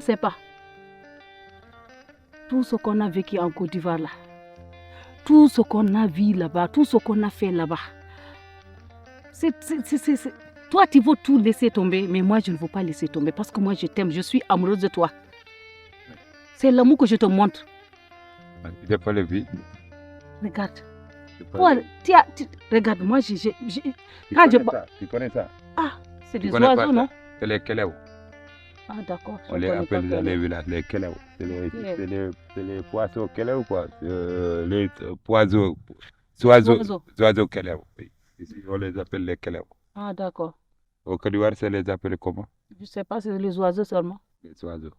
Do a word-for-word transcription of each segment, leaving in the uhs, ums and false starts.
Je sais pas. Tout ce qu'on a vécu en Côte d'Ivoire là, tout ce qu'on a vu là-bas, tout ce qu'on a fait là-bas, c'est, c'est, c'est, c'est, c'est- toi, tu veux tout laisser tomber, mais moi, je ne veux pas laisser tomber parce que moi, je t'aime, je suis amoureuse de toi. C'est l'amour que je te montre. J'ai pas le vie. Regarde. J'ai pas Toi, le- tu as, tu- regarde, moi, j'ai, j'ai, j'ai- Tu quand je connais pa- ça, tu connais ça. Ah, c'est Tu des connais pas oiseaux, ça. Non? C'est les Keleo. Ah, d'accord. On les appelle dans les villages les Keleo. C'est les, Ok. c'est les, c'est les poissons Keleo, quoi. Euh, les euh, poissons, oiseaux, Oiseaux. oiseaux Keleo. Oui. Ici, on les appelle les Keleo. Ah, d'accord. Au Côte d'Ivoire, c'est les appelle comment? Je sais pas, c'est les oiseaux seulement. Les oiseaux.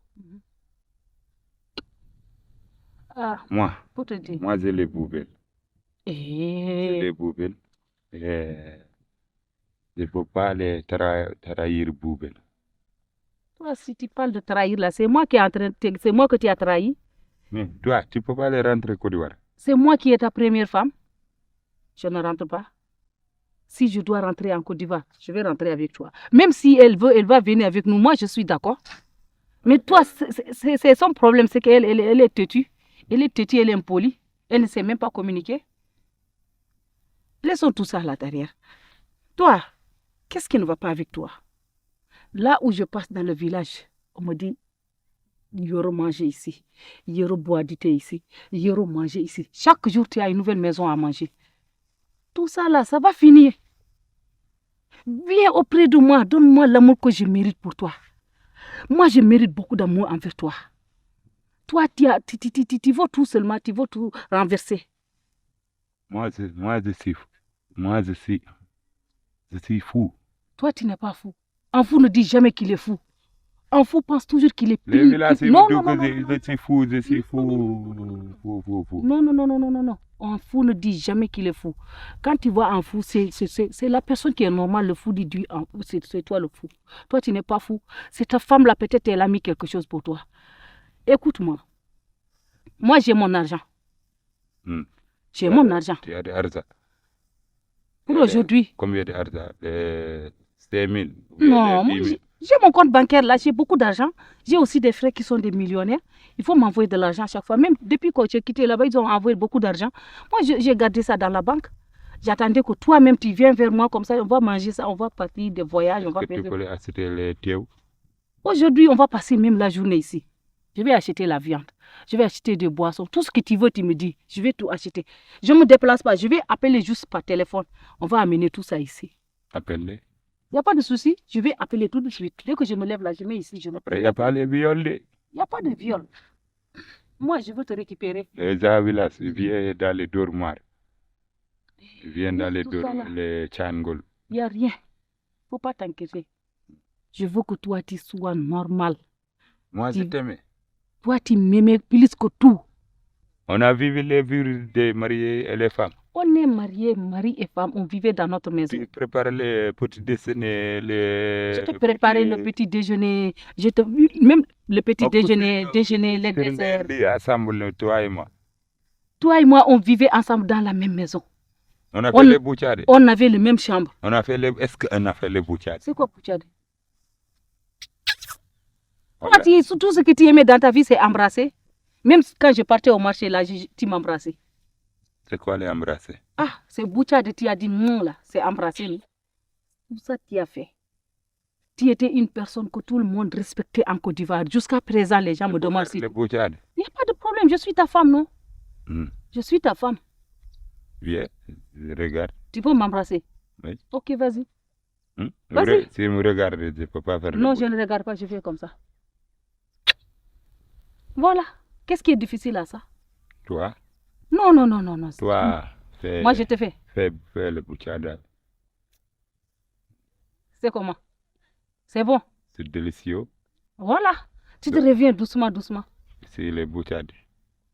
Ah, Moi, pour te dire. Moi, je les poubelles. Eh, Les poubelles. Eh, je ne peux pas les tra- trahir poubelles. Toi, si tu parles de trahir là, c'est moi qui est en train de, c'est moi que tu as trahi. Mais toi, tu ne peux pas les rentrer Côte d'Ivoire. C'est moi qui est ta première femme. Je ne rentre pas. Si je dois rentrer en Côte d'Ivoire, je vais rentrer avec toi. Même si elle veut, elle va venir avec nous. Moi, je suis d'accord. Mais toi, c'est- c'est c'est- c'est son problème, c'est qu'elle elle, elle est têtue. Elle est têtue, elle est impolie. Elle ne sait même pas communiquer. Laissons tout ça là derrière. Toi, qu'est-ce qui ne va pas avec toi? Là où je passe dans le village, on me dit, Yoro manger ici, Yoro boire du thé ici, Yoro manger ici. Chaque jour, tu as une nouvelle maison à manger. Tout ça là, ça va finir. Viens auprès de moi, donne-moi l'amour que je mérite pour toi. Moi, je mérite beaucoup d'amour envers toi. Toi, tu, as, tu, tu, tu, tu, tu veux tout seulement, tu veux tout renverser. Moi, je, moi, je suis fou. Moi, je suis, je suis fou. Toi, tu n'es pas fou. Un fou ne dit jamais qu'il est fou. Un fou pense toujours qu'il est Les plus. villages, qu'il- ils Non, me non, disent non, que non, je, non. je suis fou, je suis fou. Fou, fou, fou. Non, non, non, non, non, non, non. Un fou ne dit jamais qu'il est fou. Quand tu vois un fou, c'est c'est- c'est- c'est la personne qui est normale. Le fou, il dit, ah, c'est c'est toi le fou. Toi, tu n'es pas fou. C'est ta femme là, peut-être, elle a mis quelque chose pour toi. Écoute-moi. Moi, j'ai mon argent. Hmm. J'ai mon argent. Tu as de l'argent. Pour aujourd'hui. Combien d'argent? Les cinq mille ou bien Non, les moi, dix mille? j'ai j'ai mon compte bancaire là, j'ai beaucoup d'argent. J'ai aussi des frères qui sont des millionnaires. Il faut m'envoyer de l'argent chaque fois. Même depuis que j'ai quitté là-bas, ils ont envoyé beaucoup d'argent. Moi, je- j'ai gardé ça dans la banque. J'attendais que toi-même, tu viens vers moi comme ça, on va manger ça, on va partir des voyages, on Est-ce va que tu faire. peux les acheter les théo? Aujourd'hui, on va passer même la journée ici. Je vais acheter la viande. Je vais acheter des boissons. Tout ce que tu veux, tu me dis. Je vais tout acheter. Je ne me déplace pas. Je vais appeler juste par téléphone. On va amener tout ça ici. Appelle-les. Il n'y a pas de souci. Je vais appeler tout de suite. Dès que je me lève là, je mets ici. Je me Après, il n'y a pas les viols. Il n'y a pas de viol. Moi, je veux te récupérer. Les Avilas, ils viennent dans les dormoirs. Ils viennent dans les Tout ça là. dormoirs, les Tchangol. Il n'y a rien. Faut pas t'inquiéter. Je veux que toi, tu sois normal. Moi, je Tu- t'aimais. Toi, tu m'aimais plus que tout. On a vu les vies des mariés et les femmes. On est mariés, mari et femme, on vivait dans notre maison. Tu prépares le petit déjeuner, le Je te préparais le petit déjeuner. Je te, même le petit On déjeuner, construit- déjeuner, les Sur desserts. les lits ensemble, toi et moi. Toi et moi, on vivait ensemble dans la même maison. On a On- fait les bouchades. On avait la même chambre. On a fait les, est-ce qu'on a fait les bouchades? C'est quoi, Pouchade? On Toi, a- tu- tout ce que tu aimais dans ta vie, c'est embrasser. Même quand je partais au marché, là, je- tu m'embrassais. C'est quoi les embrasser? Ah, c'est Pouchade, tu as dit non, là. C'est embrasser, non? Tout ça, tu as fait. Tu étais une personne que tout le monde respectait en Côte d'Ivoire. Jusqu'à présent, les gens me demandent si. Les bouchades. Il n'y a pas de problème, je suis ta femme, non? Hmm. Je suis ta femme. Viens, regarde. Tu peux m'embrasser? Oui. Ok, vas-y. Hmm? Vas-y. Re- Si vous regardez, je ne peux pas faire le Non, bouchon. Je ne regarde pas, je fais comme ça. Voilà. Qu'est-ce qui est difficile à ça? Toi, Non, non, non, non, non. toi, fais, Moi, je te fais. Fais, fais le bouchade. C'est comment? C'est bon. C'est délicieux. Voilà. Tu te reviens doucement, doucement. C'est les bouchades.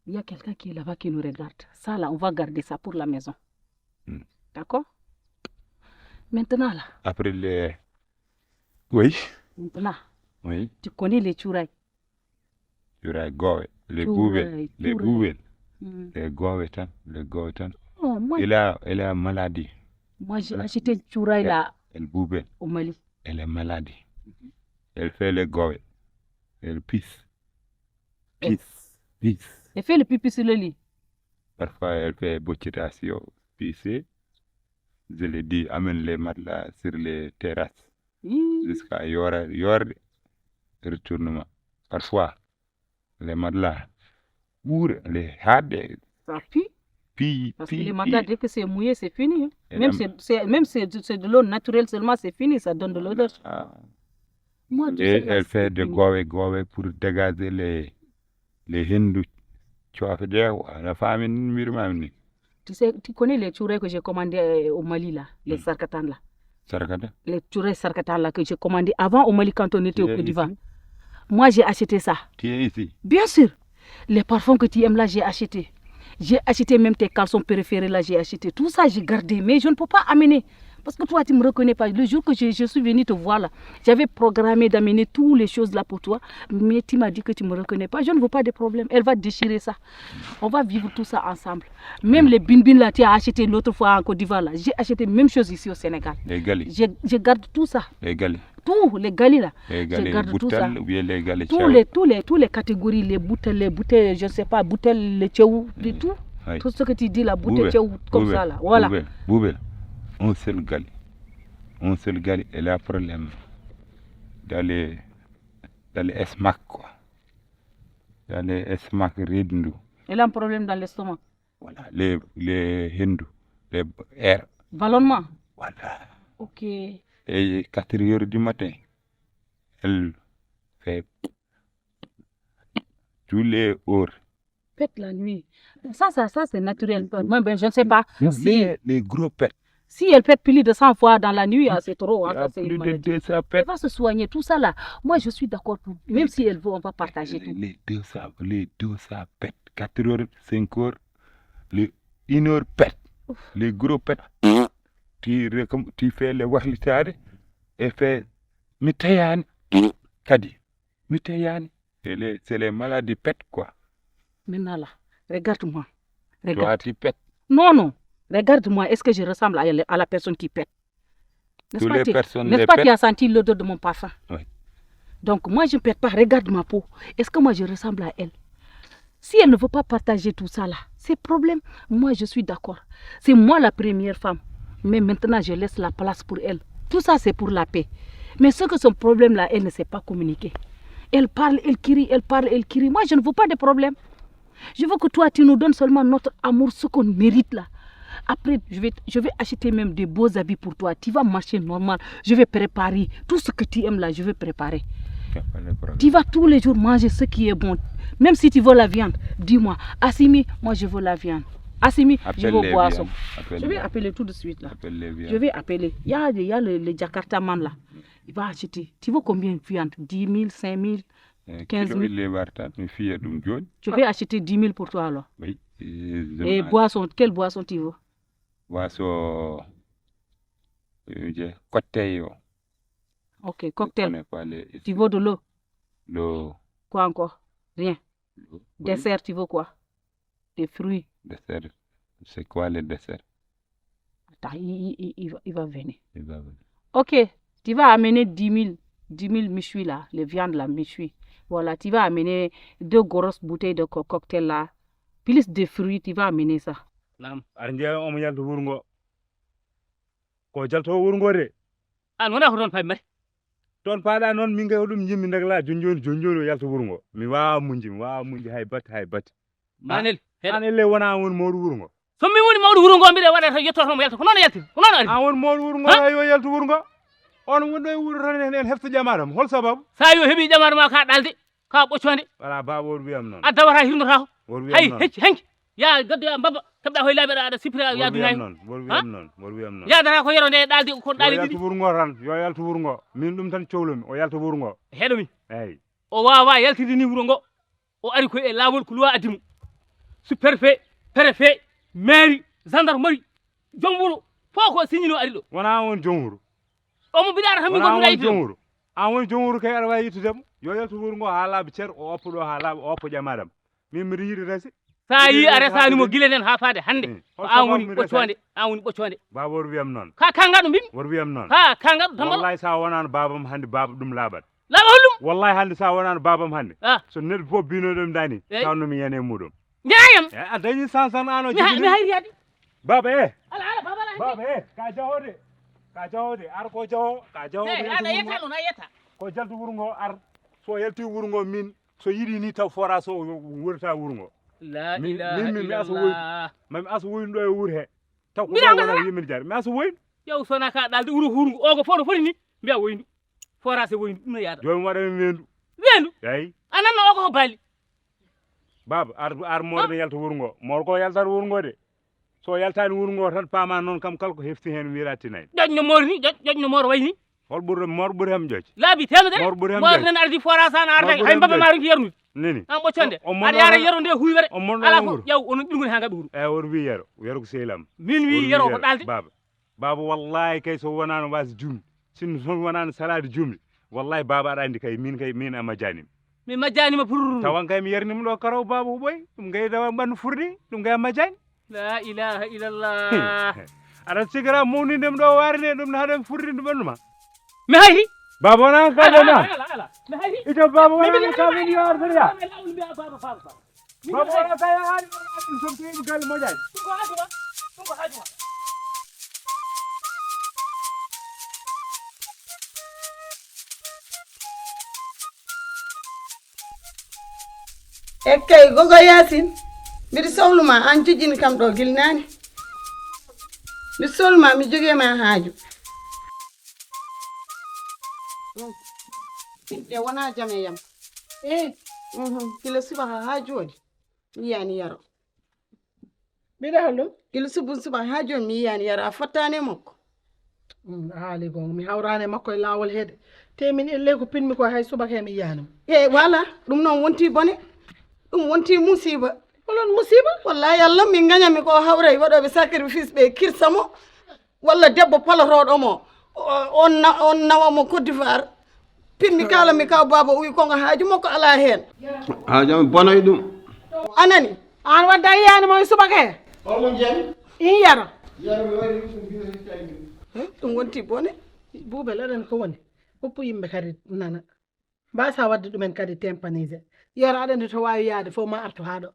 Il y a quelqu'un qui est là-bas qui nous regarde. Ça, là, on va garder ça pour la maison. Hmm. D'accord? Maintenant, là, Après les... Oui, maintenant, oui. Tu connais les Tchouray? Tchouray Gowe. Les Tchouray, Boubel. Les Tchouray. Boubel. Hmm. Les Gowe, tan. Les Gowe, tan. Oh, moi, Il a, il a maladie. Moi, j'ai Voilà. acheté Tchouray là Elle Boubel. Au Mali. Elle est maladie. Elle fait les Gowe. Elle pisse. Elle- Pisse. Pisse. Elle fait le pipi sur le lit. Parfois, elle fait boccitation, pisser. Je le dis, amène les matelas sur les terrasses. Ih, Jusqu'à yora, yorde, retournement. Parfois, les matelas, ɓuura, les haaɗe, Ça pue. pii, Parce que pii, les matelas, pii. Dès que c'est mouillé, c'est fini, hein. Et Même la- c'est c'est- même c'est c'est de l'eau naturelle seulement, c'est fini, ça donne de l'odeur. Ah. Moi, tu Et sais, là, elle fait c'est de fini. Gowe, gowe pour dégager les, les henndu coofe de, la famille mbirmami ni. Tu sais, tu connais les tchourais que j'ai commandé euh, au Mali, là, les sarkatan, là. Sarkata. Les tchourais sarkatan, là, que j'ai commandé avant au Mali quand on était au Tu es Côte d'Ivoire. ici? Moi, j'ai acheté ça. Tu es ici? Bien sûr. Les parfums que tu aimes là, j'ai acheté. J'ai acheté même tes caleçons préférés là, j'ai acheté. Tout ça, j'ai gardé. Mais je ne peux pas amener. Parce que toi, tu ne me reconnais pas. Le jour que je, je suis venue te voir là, j'avais programmé d'amener toutes les choses là pour toi. Mais tu m'as dit que tu ne me reconnais pas. Je ne veux pas de problème. Elle va déchirer ça. On va vivre tout ça ensemble. Même les binbin là, tu as acheté l'autre fois en Côte d'Ivoire là. J'ai acheté même chose ici au Sénégal. Les gali. Je, je garde tout ça. Les gali. Tout, les galis là. Les Je gali. Garde tout ça. Boutal ou bien les gali. Tous les, tous les, tous les catégories, les bouteilles, les bouteilles, je ne sais pas, bouteilles, les tchéou, de tout. Oui. Tout ce que tu dis là, bouteille, Bouvet, tchéou, comme Bouvet, ça là. Voilà. Bouvet, Bouvet. Un seul gali. Un seul gali. Elle a problème. Dans les, dans les esmac, quoi. Dans les esmac, rindu. Elle a un problème dans l'estomac. Voilà. Les, les hindous. Les air. Ballonnement. Voilà. Ok. Et quatre heures du matin, elle fait tous les heures. Pète la nuit. Ça, ça, ça c'est naturel. Moi, ben, je ne sais pas. Si, Les, les gros pets. Si elle pète plus de cent fois dans la nuit, ah, c'est trop. Il Hein, y a ça, c'est plus une de maladie. deux cents Elle pets. Va se soigner, tout ça là. Moi, je suis d'accord pour. Même si elle veut, on va partager tout. Les deux cents, les deux cents pets. Quatre heures, cinq heures, les une heure pet. Les gros pets. Tu, recomm- tu fais les wahlitaare et fait mi tayaani kadi. Mi tayaani. Et les- C'est les maladies pets, quoi. Maintenant là, regarde-moi. Toi, Regarde. tu pets. Non, non. Regarde-moi. Est-ce que je ressemble à, à la personne qui pète? N'est-ce Toutes pas, les tu- personnes N'est-ce les pas, tu pètent. As senti l'odeur de mon parfum? Oui. Donc, moi, je ne pète pas. Regarde ma peau. Est-ce que moi, je ressemble à elle? Si elle ne veut pas partager tout ça là, c'est problème. Moi, je suis d'accord. C'est moi la première femme. Mais maintenant, je laisse la place pour elle. Tout ça, c'est pour la paix. Mais ce que son problème là, elle ne sait pas communiquer. Elle parle, elle crie, elle parle, elle crie. Moi, je ne veux pas de problème. Je veux que toi, tu nous donnes seulement notre amour, ce qu'on mérite là. Après, je vais, je vais acheter même des beaux habits pour toi. Tu vas marcher normal. Je vais préparer tout ce que tu aimes là, je vais préparer. Y a pas de problème. Tu vas tous les jours manger ce qui est bon. Même si tu veux la viande, dis-moi, Assimi, moi je veux la viande. Assimi, je Appelle veux les boisson. viandes. Appelle Je vais les- Appeler tout de suite là. Appelle les viandes. Je vais appeler. Il y a, il y a le, le Jakarta man là. Il va acheter. Tu veux combien de viande? Dix mille, cinq mille? Eh, quinze mille. Kilo il est warta, mi fiya ɗum jooni. Je vais acheter dix mille pour toi alors. Oui. Et je Et mange. Boisson, quelle boisson tu veux? Boisson, euh, je- cocktail, oh. Ok, Je cocktail. Connais pas les- Tu veux de l'eau? L'eau. Quoi encore? Rien. L'eau. Oui. Dessert, tu veux quoi? Des fruits. Dessert. C'est quoi le dessert? Attends, il, il- il- il va, il va venir. Il va venir. Ok, tu vas amener dix mille, dix mille méchoui là, les viandes là, méchoui. Voilà, tu vas amener deux grosses bouteilles de co- cocktail là, plus de fruits, tu vas amener ça. Naam, aɗa jeeya omo yalta wuro ngo. Ko jalto wuro ngo de. An wona ko toon paami mari. Toon paaɗa noon, min kay ko ɗum njimmi ndag la, joni joni, joni joni o yalta wuro ngo. Mi waawa muñde, mi waawa muñde hay batte, hay batte. Manel, heɗo. An elle wona an woni mawɗo wuro ngo. So mi woni mawɗo wuro ngo, mbiɗa waɗa tan yettoto mo yalta. Ko noon o yaltiri, ko noon o ari. An woni mawɗo wuro ngo, Ha? la yo yalta wuro ngo. On woni ɗo e wuro tan en, en hefta ƴamaɗam. Hol sababu? Sa yo heɓi ƴamaɗo ma ka ɗalde, ka ɓoccode. Wala baaba woto wiyam noon. A dawata hirnotako. Woto wiyam Hay noon. hecci hanki. Ya gaddoya mbaba, keɓɗa koye laabi aɗa, aɗa sipira Woto yaadu wiyam nayi. noon. Woto Ha? wiyam noon. Woto wiyam noon. Yadata ko yeronde e ɗalde kon Yo ɗali yalta ɗiɗi. Wuro ngo tan. Yo yalta wuro ngo. Min ɗum tan cowlumi. O yalta wuro ngo. Heɗomi. Eyyi. O wawa yaltide ni wuro ngo. O ari koye e lawol ko luwa addi mo. Sous-préfet, préfet, mairie, gendarmerie. Joom wuro. Fof ko signino ari ɗo. Wona on joom wuro. Omo mbiɗa ara tan min Wona ko on mbiɗa yiɗde joom ɗum. Wuro. An woni joom wuro kay aɗa wawi yettude mo. Yo yaltu wuro ngo ha laaɓa ceer, o oppa ɗo ha laaɓa, o oppa ƴamaɗam. Min mbiɗa yiɗi resi. Sa yi Mbiɗa a yiɗi resani mo haalde. Gila nden ha faade hande. Mm. Ko Hol an sababu woni mi ɓoccoande, resani? An woni ɓoccoande. Baaba woto wiyam noon. Ka kangaɗo mbimi. Woto wiyam noon. Ka kangaɗo tambal. Wallahi sa wonano babam hande baba ɗum laaɓat. Laaɓa hollum. Wallahi hannde sa wonano babam hannde. Ah. So neɗɗo fof bino ɗum dani. Eyyi. Tawno mi yana e muɗum. Njeyam. Eh, a dañi san san ano. Mi ha- mi hayri hadi. Baba e. Ala ala baba ala. Baba e, ka jahode. Ka jahode, ar ko jaho, ka jaho. Hey, aɗa yetta noon, a yetta. Ko jaltu wuro ngo ar. So yalti wuro ngo min, so yiɗi ni taw fora so wurta wuro ngo. La ilaha illallah. Min mi asa woy. Mami asa woy ɗo e wuro he. Taw ko wona yimir jar. Mi asa woy. Yow sona ka dalde wuro huru o ko fodo foti ni. Mbiya woyni. Forage woyni ɗum no yaada. Joomi waɗa mi weendu. Weendu? Eyi. Anan no o ko bali. Baba ar ar moor ne yalta wuro ngo. Moor ko yalta wuro ngo de. So yaltani wuro ngo tan paama noon kam kala ko hefti heen wira tinani. Ƴoƴ no moor ni, ƴoƴ ƴoƴ no moor wayni. Hol ɓurɗo moor ɓuri ham ƴoƴ? Laabi temedere. Moor ɓuri ham ƴoƴ? Moor nan ardi forage an arda hay baba ma rinki yarnude. Nini. An ɓoccande. Aɗa yara yaronde huywere. Ala fof ƴaw onon ɓirgol ha ngaɓi wuro. Eyi on wi yero, yero ko sehil am. Min wi yero ko ɗalde. Baba. Baba wallahi kay so wonano wasi jumde. Sinno so wonano salade jumde. Wallahi baba aɗa andi kay min kay min a majjanima. Mi majjanima pour. Tawan kay mi yarnima ɗo karaw baba huɓoy. Ɗum gay dawa ɓandu furdi. Ɗum gay a majjani. La ilaha illallah. Aɗa sigira mawninde mi ɗo warine ɗum ne haɗa mi furrinde ɓanndu ma. Mi hayri. Baba wona ka ala ɗo na. Ala ala ala. Mi hayri. Ito baba wona ka min yo artariya. Baba baba baba. Baba wona ka ya hari ɗum so tawi gal mo jani. Ɗum ko hajuma. Ɗum ko hajuma. Ekkay gogo yasin. Mbiɗa sohluma an jojjini kam ɗo gilnaani. Mbiɗa sohluma mi jogii ma haaju. Ɓiɓɓe wona jam e yam. Eh. Mhm. Gila subaka haa jooni mi yiyaani yaro. Mbiɗa hol ɗum? Gila subun subaka haa jooni mi yiyaani yaro a fottaani e makko. Mm, a haali goonga mi hawraani e makko e laawol heede. Te min elle ko pinmi ko hay subaka he mi yiyaani mo. E wala ɗum noon wonti bone. Ɗum wonti musiba. Holon musiba? Wallahi Allah min gañami ko hawray waɗoɓe sacrifice ɓe kirsa mo. Walla debbo palotooɗo mo on nawa mo Côte d'Ivoire. Pinmi kala mi kaw baba uwi kongo haaju makko ala heen. Haaju am bonay ɗum. Anani? An wadda yiyani mo e subaka he? Holmo jeeyi? In yaro. Yaro mi wari ɗum bino hittay ɗum. Ɗum wonti bone. Buubel aɗan ko woni? Hoppu yimɓe kadi nana. Mbasa wadde ɗumen kadi tempanise. Yero aɗa andi to wawi yaade fof ma artu ha ɗo.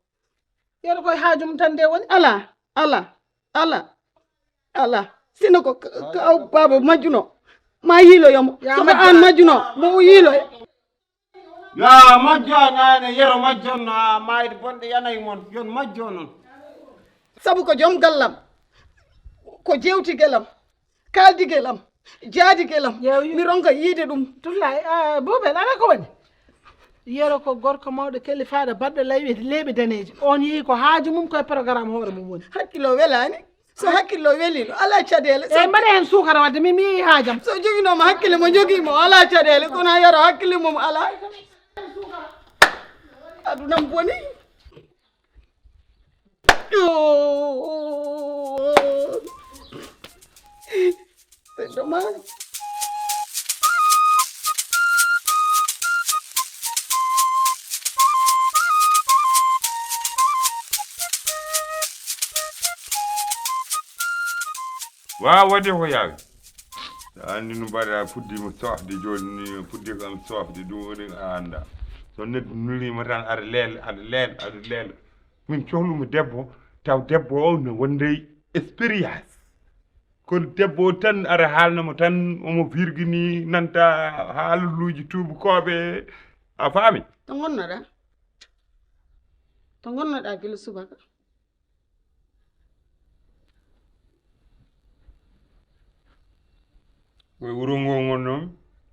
Yero koye haajum tan nde woni. Ala ala ala ala. Sino ko kaw baba majjuno ma yiiloyomo. Soko an majjuno mo o yiiloya. Ya majjo nane yero majjon no ha mayde bonɗe yanayi mon yon majjo noon. Sabu ko joom gallam ko jewtigelam. Kaldigel am, jaadigelam, mi ronka yiide ɗum. Tullaay, ah, Boubel, ala ko woni? Yero ko gorko mawɗo kelifaaɗo baɗɗo layɓe leeɓe daneeji. On yehi ko haaju mum koye programme hoore mum woni. Hakkillo welaani. So hakkillo weliino, alaa caɗeele. Eyi, mbaɗa heen suukara wadde min mi yehi haajam. So joginooma hakkille mo jogii mo, alaa caɗeele, kono a yero hakkille mum alaa. Aduna am boni. Waaw, waɗi ko yaawi. A anndi no mbaɗa, a fuɗɗiima soofde, jooni ni fuɗɗi kam soofde, ɗum woni a annda. So neɗɗo nulliima tan, aɗa leela, aɗa leela, aɗa leela. Min cohlumi debbo, taw debbo o no wonde expérience. Kono debbo o tan ara haalna mo tan, omo virgini, nanta haaluluuji tuubakooɓe, a faami? To ngonnoɗaa? To ngonnoɗaa gila subaka? Koye wuro ngo ngonnomi.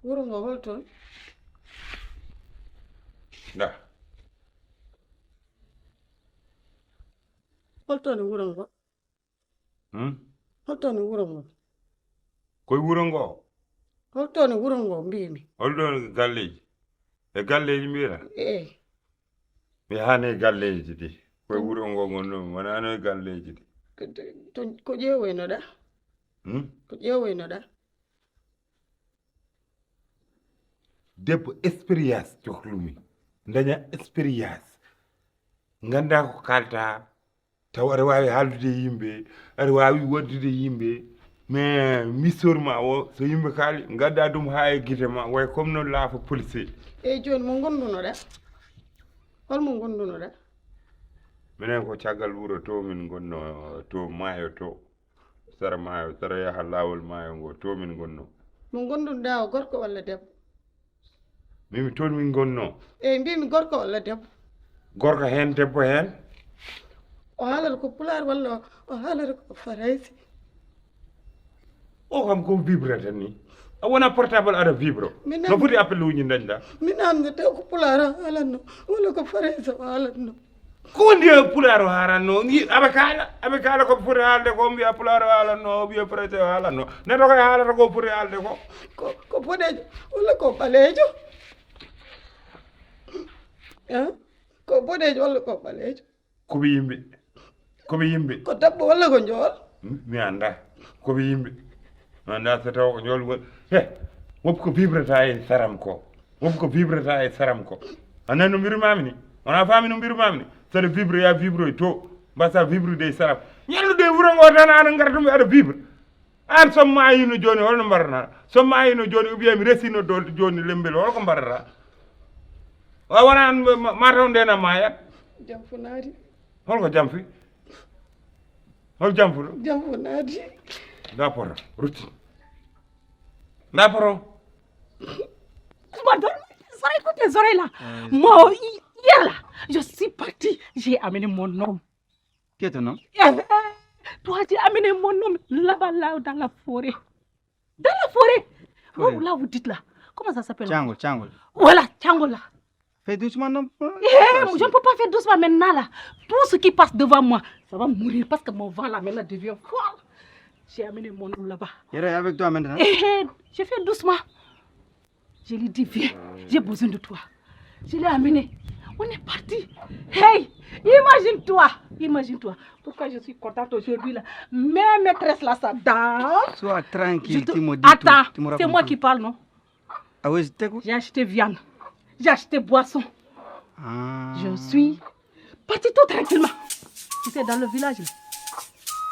Wuro ngo hol toon? Nda. Hol toon e wuro ngo? Hmm? Hol toon e wuro ngo? Koye wuro ngo? Hol toon e wuro ngo mbimi? Hol ɗoon galleeji? E galleeji mbiɗa? Eyi. Mi yahaani e galleeji ɗi. Koye wuro ngo ngonnomi, wonano e galleeji ɗi. Ko, to, ko ƴeewoynoɗaa? Hmm? Ko ƴeewoynoɗaa? Debbo expérience cohlumi. Daña expérience. Ngannda ko kaalta, taw aɗa waawi haaldude e yimɓe, aɗa waawi waɗdude e yimɓe. Mais mi sorma o, so yimɓe kaali, ngadda ɗum haa e gite ma, way comme no laafa policier. Eyyi, jooni mo ngondunoɗa? Hol mo ngondunoɗa? Minen ko caggal wuro to min ngonno, to maayo to. Sara maayo, sara yaha laawol maayo ngo, to min ngonno. Mo ngondunoɗa o, gorko walla debbo? Mbimi toon min ngonno. Eyyi, mbimi gorko walla debbo? Gorko heen, debbo heen. O haalata ko pulaar walla o haalata ko farayse? O kam ko vibre tan ni. A wona portable aɗa vibre. No foti appel uji dañɗa? Min namde taw ko pulaar o haalanno walla ko farayse o haalanno. Ko woni e pulaar o haalanno? Aɓe kaala, aɓe kaala ko foti haalde ko, mbiya pulaar o haalanno, o mbiya farayse o haalanno. Neɗɗo ko haalata ko foti haalde ko. Ko, ko boɗeejo walla ko ɓaleejo? Hein? Ko boɗeejo walla ko ɓaleejo? Ko ɓe yimɓe. Ko ɓe yimɓe. Ko debbo walla ko njool? Mi annda. Ko ɓe yimɓe. Mi annda so taw ko njool woni. He, woppu ko vibrata e saram ko. Woppu ko vibrata e saram ko. A nani no mbirumami ni? Wona faami no mbirumami ni? Saɗa vibre ya vibre to. Mbasa vibre de saram. Ñallude e wuro ngo tan aɗa ngarta mi aɗa vibre. An so maayino jooni, holno mbaɗata? So maayino jooni, ou bien mi resino dow jooni lembel, hol ko mbaɗata? Wa wona an ma, ma taw ndena maayat. Jam fo naati. Hol ko jam fi? Hol jam fuɗo? Jam fo naati. Nda poto, rutti. Nda poto. Ousmane, donne-moi tes oreilles, écoute tes oreilles là. Moi, hi-, hier là, je suis partie, j'ai amené mon homme. Qui est ton homme? Eh, toi, j'ai amené mon homme là-bas, là, dans la forêt. Dans la forêt. Forêt. Vous, là, vous dites là. Comment ça s'appelle? Tchangol, Tchangol. Voilà, Tchangol là. Fais doucement, non? Eh, je ne peux pas faire doucement maintenant là. Tout ce qui passe devant moi, ça va mourir parce que mon vent là maintenant devient fort. J'ai amené mon homme là-bas. Il est avec toi maintenant? Eh, eh, je fais doucement. Je lui dis, viens, j'ai besoin de toi. Je l'ai amené. On est parti. Hey, imagine-toi, imagine-toi. Pourquoi je suis contente aujourd'hui là? Mes maîtresses là, ça danse. Sois tranquille, tu me dis tout. Attends, c'est moi qui parle, non? Ah oui, je t'écoute. J'ai acheté viande. J'ai acheté boisson. Ah. Je suis partie tout tranquillement. Tu sais, dans le village, là,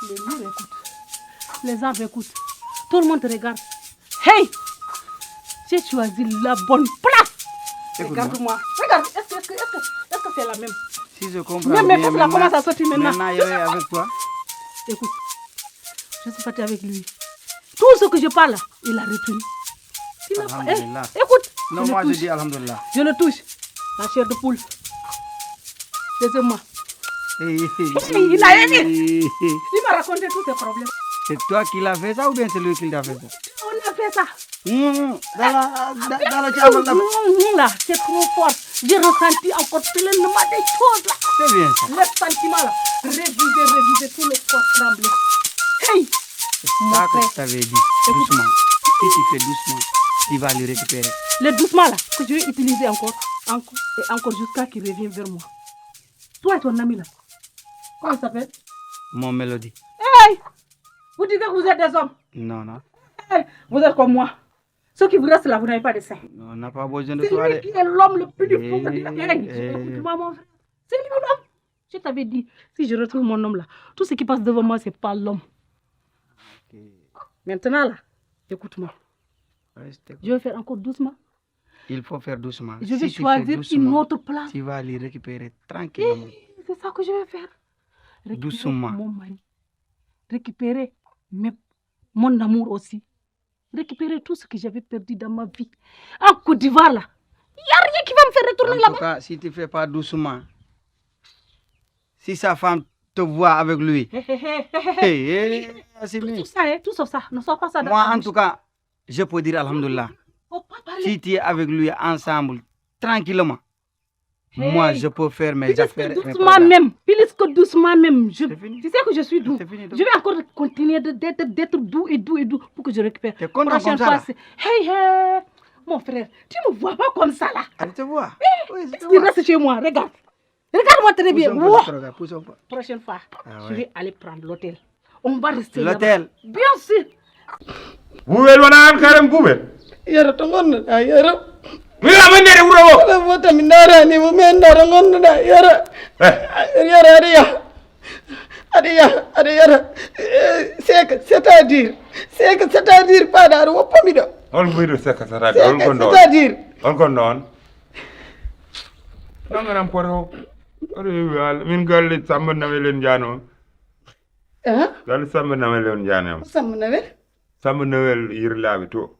les murs écoutent. Les arbres écoutent. Tout le monde te regarde. Hey! J'ai choisi la bonne place. Écoute-moi. Regarde-moi. Regarde, est-ce que, est-ce que, est-ce que, est-ce que c'est la même? Si je comprends bien, mes maîtresses là commencent à sortir maintenant. Maintenant, il est avec toi. Écoute, je suis partie avec lui. Tout ce que je parle, il a retenu. Il a pas, eh, écoute, non, moi, je dis alhamdulillah. Je le touche. La chair de poule. Laissez-moi. Hey, il a aimé. Il m'a raconté tous ses problèmes. C'est toi qui l'as fait ça ou bien c'est lui qui t'a fait ça? On a fait ça. Mmh, dans la, dans, dans la chambre là. Mmh, là, c'est trop fort. J'ai ressenti encore pleinement des choses là. C'est bien ça. Les sentiments là. Révisé, révisé, tout le corps tremblait. Hey! C'est ça que je t'avais dit. Doucement. Si tu fais doucement, tu vas le récupérer. Le doucement là, que je vais utiliser encore, encore et encore jusqu'à qu'il revienne vers moi. Toi et ton ami là, comment il s'appelle? Mon Mélodie. Hey! Vous disiez que vous êtes des hommes. Non, non. Hey! Vous êtes comme moi. Ce qui vous reste là, vous n'avez pas de sein. Non, on n'a pas besoin de toi. C'est lui qui est l'homme le plus fort de la terre. Écoute-moi, mon frère. C'est lui l'homme. Je t'avais dit, si je retrouve mon homme là, tout ce qui passe devant moi, c'est pas l'homme. Ok. Maintenant là, écoute-moi. Je vais faire encore doucement. Il faut faire doucement. Je vais choisir une autre place. Si tu fais doucement, tu vas aller récupérer tranquillement. Eh, c'est ça que je vais faire. Récupérer mon mari. Récupérer mes, mon amour aussi. Récupérer tout ce que j'avais perdu dans ma vie. En Côte d'Ivoire, là. Il n'y a rien qui va me faire retourner là-bas. En tout cas, si tu fais pas doucement, si sa femme te voit avec lui, hé, hé, hé, hé, hé. Tout ça, hein, tout ça, ne sort pas ça dans ta bouche. Moi, en tout cas, je peux dire alhamdulillah. Faut pas parler. Si tu es avec lui ensemble, tranquillement, moi, je peux faire mes affaires et mes problèmes. Plus que doucement même, plus que doucement même. Je, tu sais que je suis doux. Je vais encore continuer de, d'être, d'être doux et doux et doux pour que je récupère. T'es content comme ça, là? Prochaine fois, c'est, hey, hey, mon frère, tu me vois pas comme ça, là. Elle te voit. Oui, je te vois. Qu'est-ce qui reste chez moi? Regarde. Regarde-moi très bien. Pousse un peu. Prochaine fois, je vais aller prendre l'hôtel. On va rester là-bas. L'hôtel. Bien sûr. Buubel wona an karen buubel. Yero, to ngonnoɗa, Yero? Mi wiya men ndere wuro o. Kala fota mi ndaarani mo, mi annda to ngonnoɗa, Yero. Eh. Yero, aɗa yaha. Aɗa yaha, aɗa yaha. Eh, c'est que, c'est-à-dire, C'est que c'est-à-dire, paɗa aɗa woppa miɗo. Hol mbiɗo seka sata hol gonɗo on? C'est-à-dire, hol gonɗo on? Nangaram poto. Oɗo wiwi haala min galle Samba Nawel en jano. Galle Samba Nawel en jano. Samba Nawel? Samba Nawel yirlaɓe to.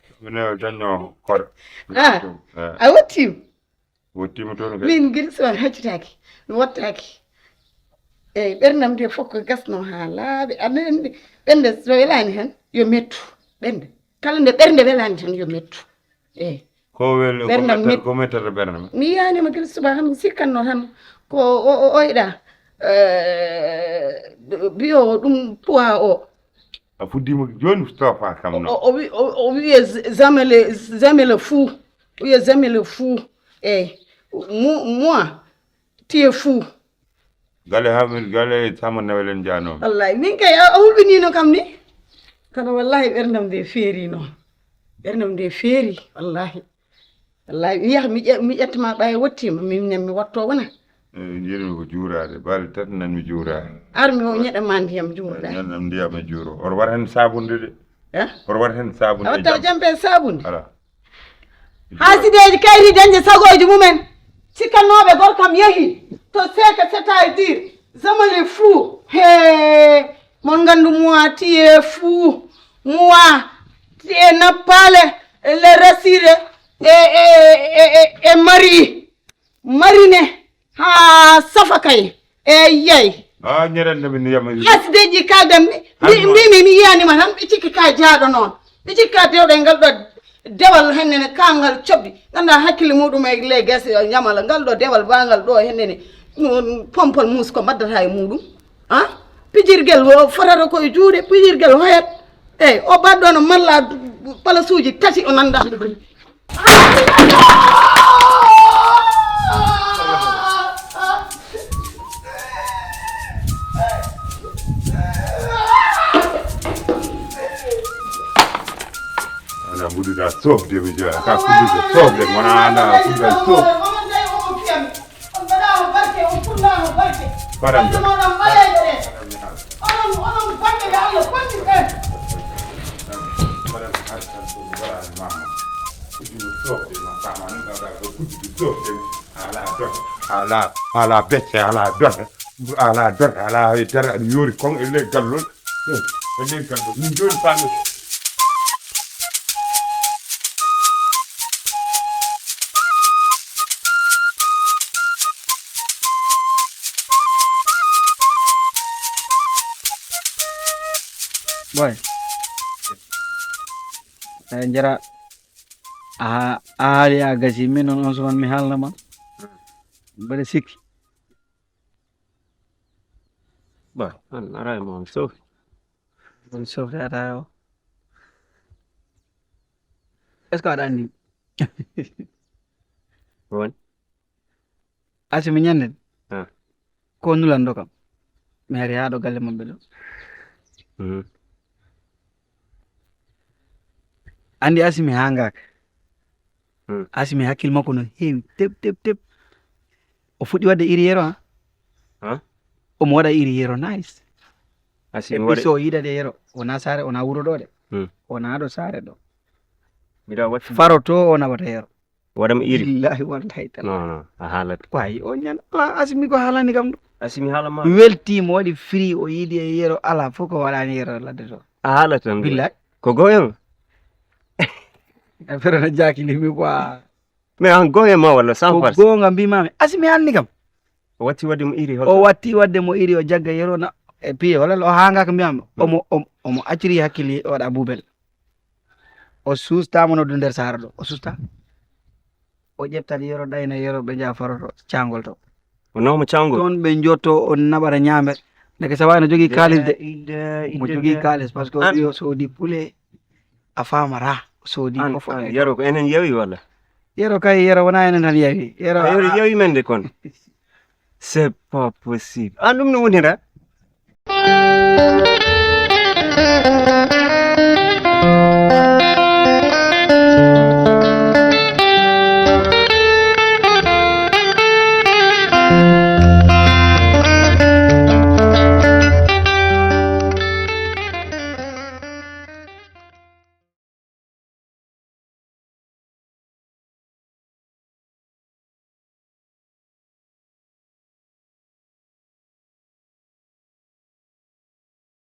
Samba Nawel tan no koɗo. Ah, a wottima? Wottima toon kay. Min guila so on haccitaaki, mi wattaaki. Eyyi, ɓerdam nde fof ko gasno haa laaɓi. Aɗa anndi ɓernde so welaani tan yo mettu. Ɓernde kala nde ɓernde welaani tan yo mettu. Eyyi. Ko wel ko Ɓerdam mettata met- ko mettata ɓernde ma? Mi yiyaanima gila subaka, mi sikkanno tan ko o o oyɗa biyowo ɗum poids o. A fuddima jooni tofa kam no. O o wi- o o wiye jamais le jamais le fou. O wiye jamais le fou. Eyyi. Moi tu es fou. Gale ha min gale sama nawelen jano. Wallahi min kay a hulɓinino kam ni. Kono wallahi ɓerdam nde feeri noon. Ɓerdam nde feeri wallahi. Wallahi mi yaha mi ƴe- mi ƴettama ɓaye wottima min mi watto wona. Jiɗmi ko juurade balɗe tati nan mi juurade. Ar mi o ñeɗama ndiyam juurɗa. Ñanam ndiyam e juuro oto waɗa hen sabunde de. Eh? Oto waɗa hen sabunde. A watta jampe sabunde. Ala. Haasideeji kayri dañde sagooji mumen, sikkannooɓe gorkam yehii to seeka, c'est-à-dire zamani fou. Hee, mon nganndu moi tu es fou, moi tu es nappaale, le rassuré e e e e e mari marine haa safa kay. Eyyey. Ah, ñerel nde min yama. Haasideeji kaldan mi mbimi mi yiyanima tan ɓe cikki ka jaaɗo noon, ɓe cikka dewɗe ngal ɗo dewal hennene kangal coɓɗi ganda hakkille muɗum e le guese ñamala ngal ɗo dewal bangal ɗo hennene pompol mus ko mbaddata e muɗum. Ah, pijirgel o fotata koye juuɗe pijirgel hoyat. Eyyi, o baɗɗo no malla palasuuji tati o nanda. Ana mbuɗuɗa sofde mi joya ka fuddude sofde gona ana fudduɗa sof. On mbaɗaama barke, on fuɗnaama barke. Barke mooɗon ɓaleejo ɗe. Onon onon bonɓe ɓe Allah fottirɓe. Ala ala ala becce ala done ala done ala dara aɗa yori kon e ley gallol e ley gallol min joni fami. Boy, eyi jara a haali a gasi min noon on suman mi haalnama mbeɗa sikki. Boy, an ara e mo on sofi. On sofi ata o. Est ce que aɗa anndi? Won. Asi mi ñande. Ah. Ko nulanɗo kam. Mi ari haa ɗo galle maɓɓe ɗo. Mhm. Anndi asi mi hangaka. Hmm. Asi mi hakkil makko no heewi tep tep tep. O fuɗɗi waɗde iri yero ha. Ha? Omo waɗa iri yero nice. Asi mi epi waɗa so yiɗade yero wona saare wona wuro ɗo de. Hmm. Wona ɗo saare ɗo. Mbiɗa watti. Faro to o nawata yero. Waɗam iri. Billahi wallahi taala. Non non a haalat. Wayi o ñan ala asimi ko haalani kam ɗo. Asimi haala ma. Mi weltiima waɗi fri o yiɗi e yero ala fof ko waɗani yero ladde to. A haalat tan. Billahi. Ko goyam. E ferana jakilimi quoi. Mais an goyam ma walla sans ko farce. Goonga mbimami asimi anni kam. O watti waɗde mo iri hol. O watti waɗde mo iri o jagga yero na e piye walla o hangaka mbiyam omo omo acciri hakkille waɗa bubel. O suustama noddu nder saara ɗo o susta. O ƴeftat yero ɗayna yero ɓe njaha faroto cangol to. O nawma cangol. Toon ɓe njotto o naɓata ñaamere. Ndeke sawa ene jogii kaalis de. Mo jogii kaalis par ce que o wi o soodi poulet a famata o soodi fof. Yero ko enen yewi walla? Yero kay yero wona enen tan yewi yero. Yero yewi men de kon. C'est pas possible an ɗum no wonira.